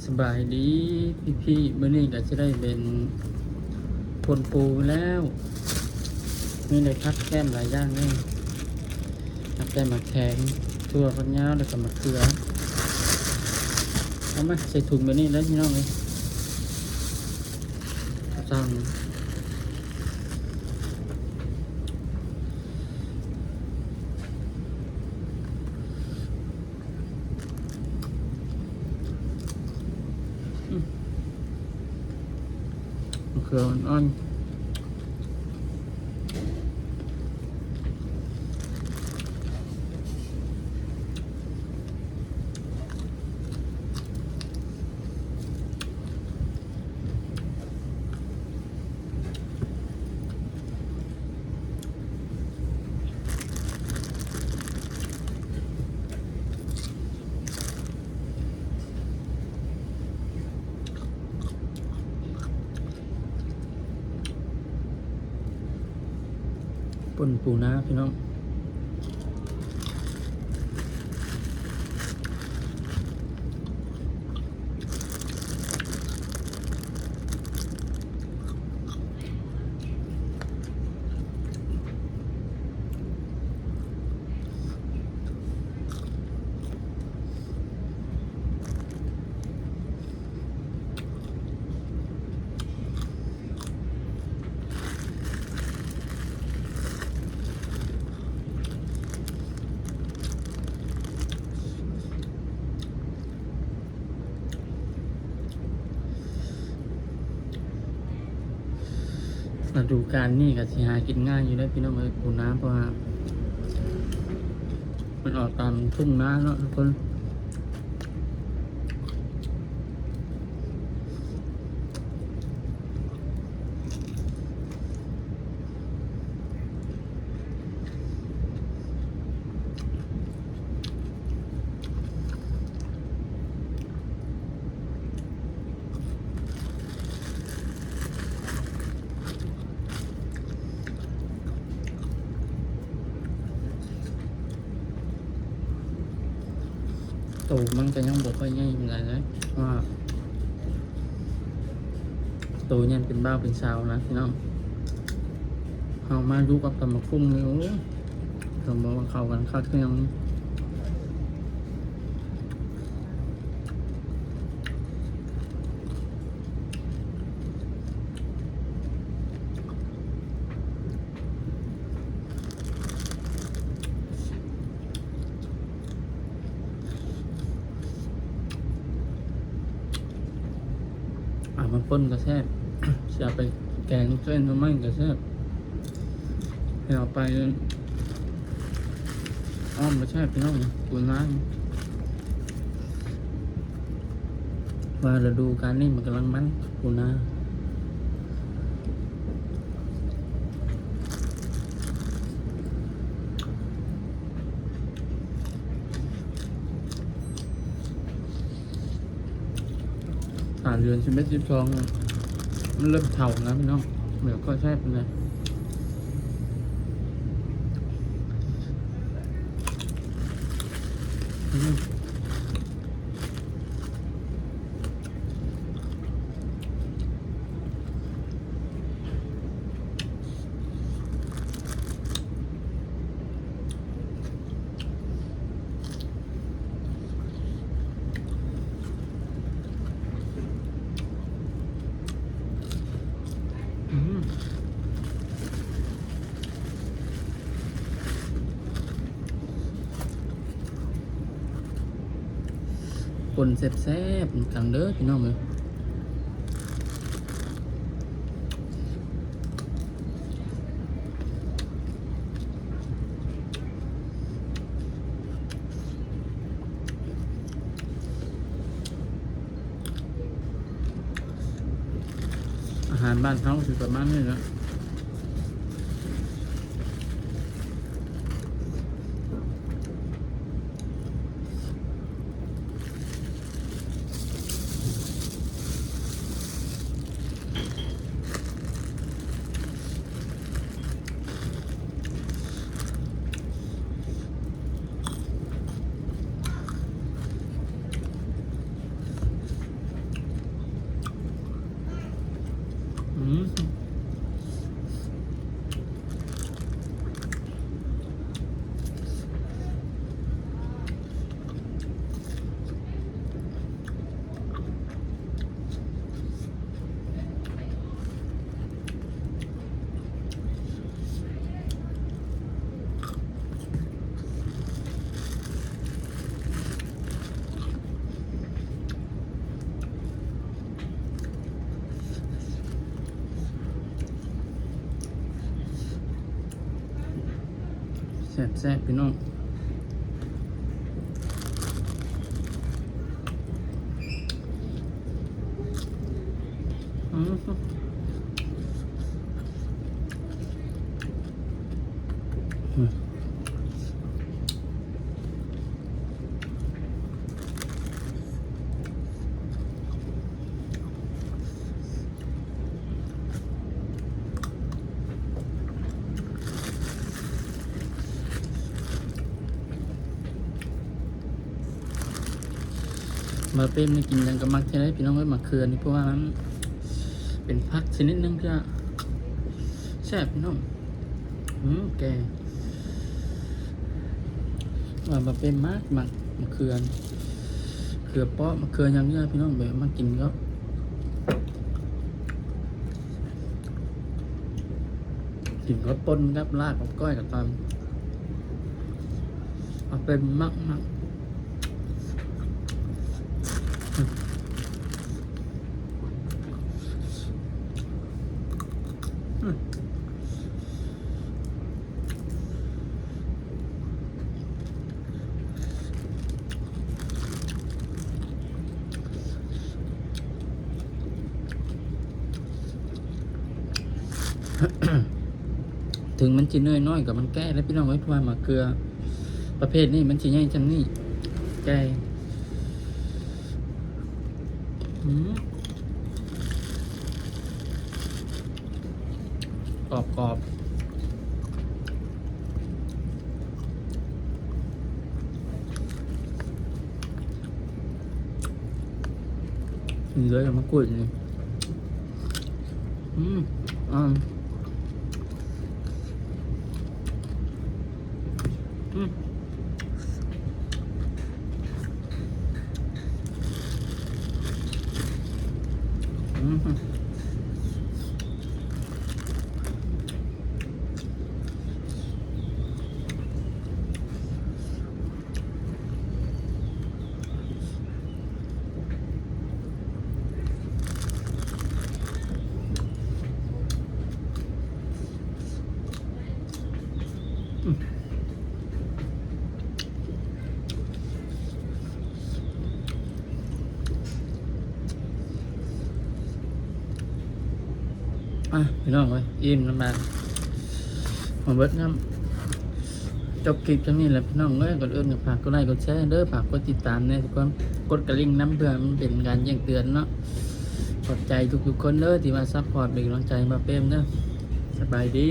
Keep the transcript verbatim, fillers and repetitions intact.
สบายดีพี่ๆ มื้อนี้ก็สิได้เป็นป่นปูแล้ว มีได้ผักแกล้มหลายอย่างเลย ผักแกล้ม หมากแข้ง ถั่วฝักยาว แล้วก็มะเขือ เอามาใส่ถุงแบบนี้เลยพี่น้องเอ้ย สั่ง อืม มะเขืออ่อนๆ ป่นปูนาพี่น้อง ฤดูกาลนี้ก็สิหากินง่ายอยู่เด้อพี่น้องเอ้ย ปูนา เพราะว่ามันออกตามทุ่งนาเนาะทุกคน โตมันก็ยังบ่ค่อยใหญ่ปานใดเลย เพราะว่า โตใหญ่เป็นบ่าวเป็นสาวนะพี่น้อง เฮามาอยู่กับตำบักหุ่งนี่ โอ้ย ต้องบอกว่าเข้ากันคักคือหยัง อ่ะ มันป่นก็แซ่บ สิเอาไปแกงใส่หน่อไม้ก็แซ่บ สิเอาไปอ้อมก็แซ่บพี่น้อง ปูนา ว่าฤดูกาลนี้มันกำลังมัน ปูนา อ่า เดือนสิบเอ็ด สิบสอง มันเริ่มเฒ่าแล้วพี่น้อง เดี๋ยวก็แซ่บเลย อืม อืม ป่นแซ่บๆ นำกันเด้อพี่น้องเอ้ย อาหารบ้านเฮาสิประมาณนี้แหละ อื แซ่บๆพี่น้อง อืม อืม มาเป็นนี่กินหยังก็มักแท้เลยพี่น้องเอ้ย มะเขือนี่ เพราะว่ามันเป็นผักชนิดหนึ่งที่แซ่บพี่น้อง อืม แกง ว่ามาเป็นมาก มาก มะเขือ เขือเปาะ มะเขืออย่างเนี้ยพี่น้อง แบบมากินก็ กินก็ป่นกับลาบกับก้อยกับตำ เอาเป็นมากมาก อืม ถึงมันจะน้อยๆ กับมันแก้แล้วพี่น้องเอ้ย เพราะว่ามะเขือประเภทนี้มันจะใหญ่จำนี่ แก้ อืม กรอบกรอบ กินเลยมะกรูดนี่ อืม อ่า อืม อืม อ่ะพี่น้องเอ้ย อิ่มน้ำมันมาเบิดน้ำ จบคลิปจังนี้แหละพี่น้องเอ้ย ก่อนอื่นก็ฝากกดไลค์กดแชร์เด้อ ฝากกดติดตามแน่ทุกคน กดกระดิ่งนำเพื่อมันเป็นการแจ้งเตือนเนาะ ขอบใจทุกๆคนเด้อที่มาซัพพอร์ตเป็นกำลังใจมาเพิ่มเด้อ สบายดี